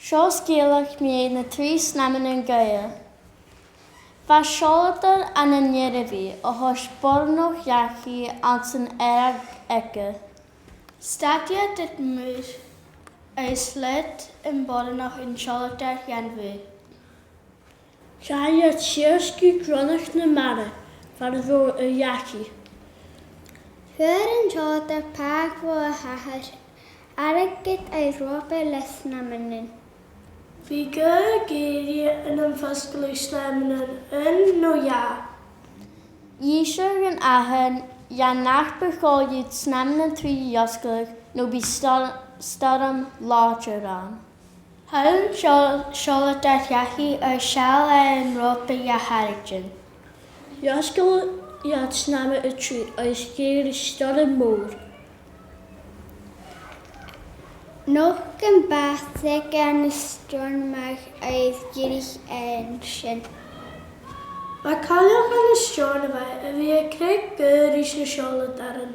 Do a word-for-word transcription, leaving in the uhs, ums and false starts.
Seo sgeulachd mu na trì snamannan gaoithe. Bha seòladair ann an Nirribhidh a' toirt boireannach dhachaigh anns an fhairge aige. Stad iad air muir agus leag am boireannach an seòladair dhan bhùth. Chaidh iad sìos gu gronach na mara far an robh a dhachaigh. Fhuair an seòladair pàigheadh bho a h-athair, airgead agus ròpa le snamannan. Bha gaoth ag èirigh ann am fosgladh snamannan, aon no dhà. Dh'innseadh an athair dha nach bu chòir dhut snamannan trì fhosgladh no bidh stor-, stoirm làidir ann. Thug an seòl-, seòladair dhachaigh agus sheall e an ròpa dha Haraidean. Dh'fhosgail iad snamaichean a trì agus dh'èirich stoirm mòr. Nochd am bàs aige ann an Steòrnabhagh agus dh'èirich e an sin. Bha cailleach ann an Steòrnabhagh a bha a' creic gaoth ris na seòladairean.